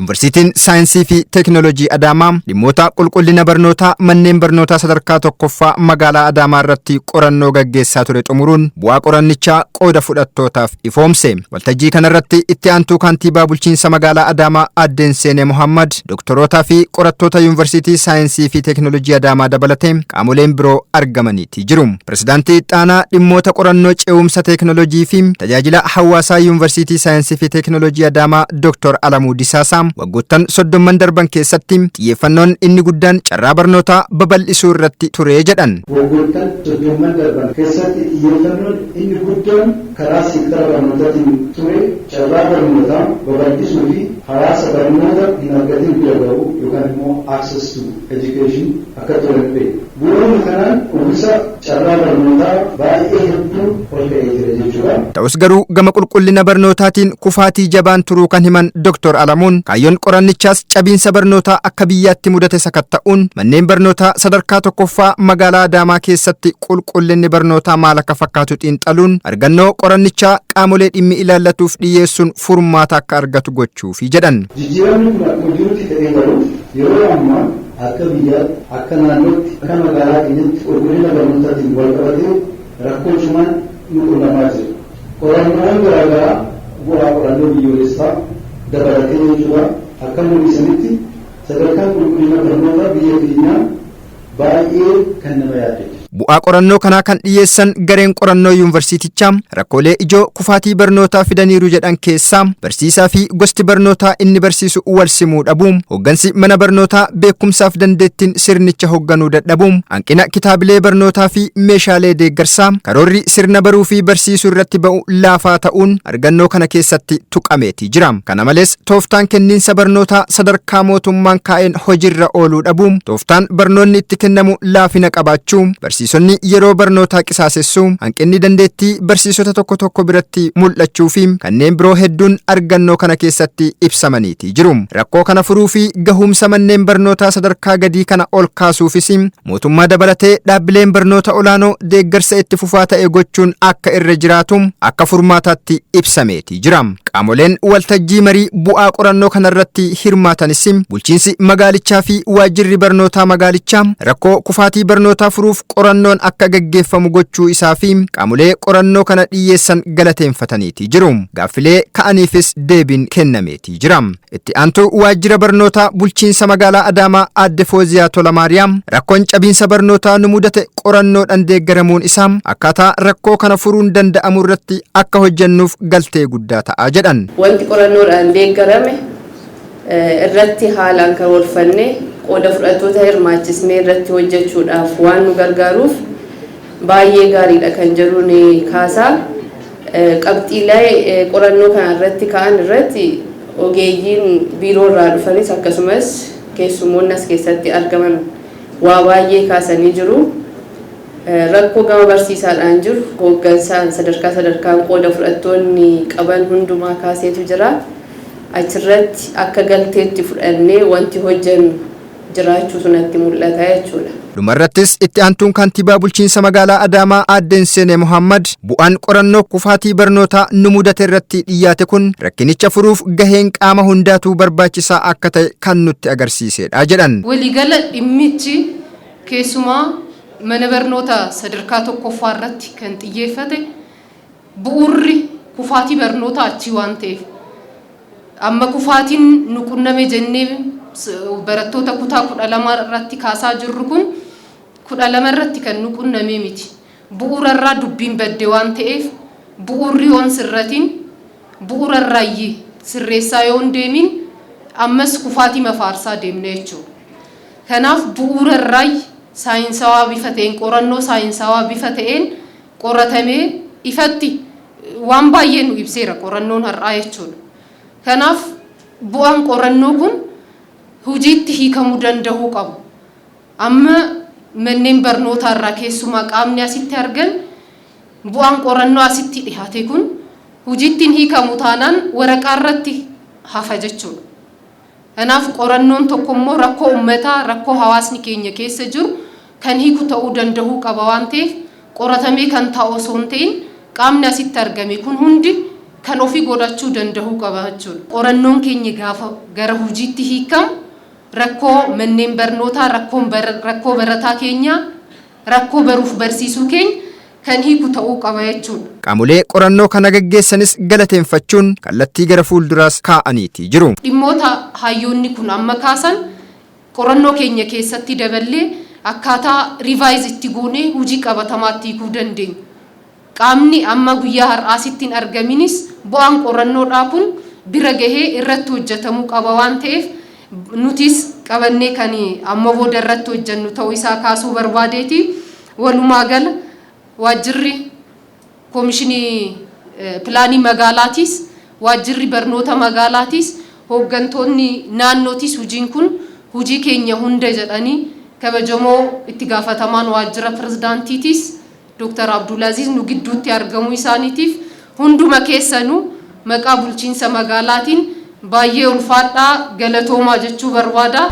Yuunivarsiitiin Saayinsii fi Teekinooloojii Adaamaa dhimmoota qulqullina barnootaa manneen barnootaa sadarkaa tokkoffaa magaalaa Adaamaa irratti qorannoo gaggeessaa ture xumuruun bu'aa qorannichaa qooda fudhattootaaf ifoomse. Waltajjii kanarratti itti aantuu kantiibaa bulchiinsa magaalaa Adaamaa Aaddeen Seenee Mohammad, doktorootaa fi qorattoota Yuunivarsiitii Saayinsii fi Teekinooloojii Adaamaa dabalatee qaamoleen biroo argamaniiti jiru. Pirezidaantii Ittaanaa dhimmoota qorannoo ce'umsa teekinooloojii fi tajaajila hawaasaa Yuunivarsiitii Saayinsii fi Teekinooloojii Adaamaa Dr. Alamuu Disaasaa waggoottan 30n darban keessatti xiyyeeffannoon inni guddaan carraa barnootaa babal'isuu irratti ture jedhan. Waggoottan 30n darban keessatti xiyyeeffannoon inni guddaan karaa seektara barnootaatiin ture carraa barnootaa babal'isuu fi hawaasa barnoota hin argatin bira ga'uu yookaan immoo access to education akka turan beekna. Bu'uuruma kanaan uwwisa carraa barnootaa baay'ee hedduu ol ka'ee jira jechuudha. Ta'us garuu gama qulqullina barnootaatiin kufaatii jabaan turuu kan himan Dr. Alamuun, kaayyoon qorannichaas cabiinsa barnootaa akka biyyaatti mudate sakatta'uun manneen barnootaa sadarkaa tokkoffaa magaalaa Adaamaa keessatti qulqullinni barnootaa maal akka fakkaatu xiinxaluun argannoo qorannichaa qaamolee dhimmi ilaallatuuf dhiyyeessuun furmaata akka argatu gochuufi jedhan. Jijjiiramni kun akkuma jirutti ta'ee garuu yeroo ammaa akka biyyaatti, akka naannootti, akka magaalaa keenyatti qulqullina barnootaatiin wal qabatee rakkoo cimaan nu qunnamaa jira. Qorannoowwan garaagaraa bu'aa qorannoo biyyoolessaa dabalatee jechuudha akka mul'isanitti sadarkaan qulqullina barnootaa biyya keenyaa baay'ee kan nama yaaddessu. Bu'aa qorannoo kanaa kan dhiyyeessan gareen qorannoo yuunivarsiitichaa rakkoolee ijoo kufaatii barnootaa fidaniiru jedhan keessaa barsiisaa fi gosti barnootaa inni barsiisu wal simuu dhabuu, hoggansi mana barnootaa beekumsaaf dandeettiin sirnicha hogganuu dadhabuu, hanqina kitaabilee barnootaa fi meeshaalee deeggarsaa, karoorri sirna baruu fi barsiisuu irratti ba'u laafaa ta'uun argannoo kana keessatti tuqameeti jira. Kana malees tooftaan kenniinsa barnootaa sadarkaa mootummaan kaa'een hojiirra ooluu dhabuu, tooftaan barnoonni itti kennamu laafina qabaachuu, barsiisonni yeroo barnootaa qisaasessuu, hanqinni dandeettii barsiisota tokko tokko biratti mul'achuu fi kanneen biroo hedduun argannoo kana keessatti ibsamaniiti jiru. Rakkoo kana furuu fi gahumsa manneen barnootaa sadarkaa gadii kana ol kaasuufis mootummaa dabalatee dhaabbileen barnoota olaanoo deeggarsa itti fufaa ta'e gochuun akka irra jiraatu akka furmaataatti ibsameeti jira. Qaamoleen waltajjii marii bu'aa qorannoo kanarratti hirmaatanis bulchiinsi magaalichaa fi waajjirri barnootaa magaalichaa rakkoo kufaatii barnootaa furuuf qorannoon akka gaggeeffamu gochuu isaa fi qaamolee qorannoo kana dhiyyeessan galateeffataniiti jiru. Gaaffilee ka'aniifis deebiin kennameeti jira. Itti aantuu waajjira barnootaa bulchiinsa magaalaa Adaamaa Aadde Fooziyaa Tolamaariyaam rakkoon cabiinsa barnootaa nu mudate qorannoodhaan deeggaramuun isaa akkaataa rakkoo kana furuun danda'amu irratti akka hojjennuuf galtee guddaa ta'a jedhan. Wanti qorannoodhaan deeggarame irratti haalaan karoorfannee qooda fudhattoota hirmaachisnee irratti hojjechuudhaaf waan nu gargaaruuf baay'ee gaariidha kan jedhuun kaasaa. Qabxiilee qorannoo kana irratti ka'an irratti ogeeyyiin biiroo irraa dhufanis akkasumas keessummoonni as keessatti argaman waa baay'ee kaasanii jiru. Rakkoo gama barsiisaadhaan jiru hooggansaan sadarkaa sadarkaan qooda fudhattoonni qaban hundumaa kaaseetu jira. Achirratti akka galteetti fudhannee wanti hojjennu jiraachuu sunatti mul'ata jechuudha. Dhumarrattis itti aantuun kantiibaa bulchiinsa magaalaa Adaamaa Aaddeen Seenee Mohammad bu'aan qorannoo kufaatii barnootaa nu mudate irratti dhiyyaate kun rakkinicha furuuf gaheen qaama hundaatuu barbaachisaa akka ta'e kan nutti agarsiisedha jedhan. Waliigala dhimmichi keessumaa mana barnoota sadarkaa tokkoffaa irratti kan xiyyeeffate bu'uurri kufaatii barnootaa achii waan ta'eef amma kufaatiin nu qunname jennee barattoota kutaa 12 irratti kaasaa jirru kun 12 irratti kan nu qunname miti. Bu'uura irraa dubbiin badde waan ta'eef bu'uurri yoon sirratiin bu'uura irraayyi sirreessaa yoon deemin ammas kufaatii mafaarsaa deemna jechuudha. Kanaaf bu'uura irraayyi saayinsawaa bifa ta'een qorannoo saayinsawaa bifa ta'een qoratamee ifatti waan baay'ee nu ibseera qorannoon har'aa jechuudha. Kanaaf bu'aan qorannoo kun hojiitti hiikamuu danda'uu qabu. Amma manneen barnootaa irraa keessumaa qaamni asitti argan bu'aan qorannoo asitti dhihaate kun hojiitti hin hiikamu taanaan waraqaa irratti hafa jechuudha. Kanaaf qorannoon tokko immoo rakkoo uummataa, rakkoo hawaasni keenya keessa jiru kan hiiku ta'uu danda'uu qaba waan ta'eef qoratamee kan taa'u osoo hin ta'in qaamni asitti argame kun hundi Kan ofii godhachuu danda'uu qaba jechuudha. Qorannoon keenya gaafa gara hojiitti hiikamu rakkoo manneen barnootaa, rakkoo barataa keenyaa, rakkoo baruuf barsiisuu keenya kan hiiku ta'uu qaba jechuudha. Qaamolee qorannoo kana gaggeessanis galateeffachuun kallattii gara fuulduraas kaa'aniitii jiru. Dhimmoota hayyoonni kun amma kaasan qorannoo keenya keessatti daballee akkaataa revise itti goonee hojii qabatamaatti hiikuu dandeenya. Qaamni amma guyyaa har'aasitti hin argaminis bu'aan qorannoodhaa kun bira gahee irratti hojjetamuu qaba waan ta'eef, nutis qabannee kan amma booda irratti hojjennu ta'uu isaa kaasuu barbaadeeti. Walumaa gala, waajjirri koomishinii pilaanii magaalaatiis, waajjirri barnoota magaalaatiis, hooggantoonni naannootis hojiin kun hojii keenya hunda jedhanii, kabajamoo itti gaafatamaan waajjira pirezidaantiitiis Dr. Abdulaziz nu gidduutti argamuu isaaniitiif hunduma keessanuu maqaa bulchiinsa magaalaatiin baay'ee ulfaadhaa, galatoomaa jechuu barbaada.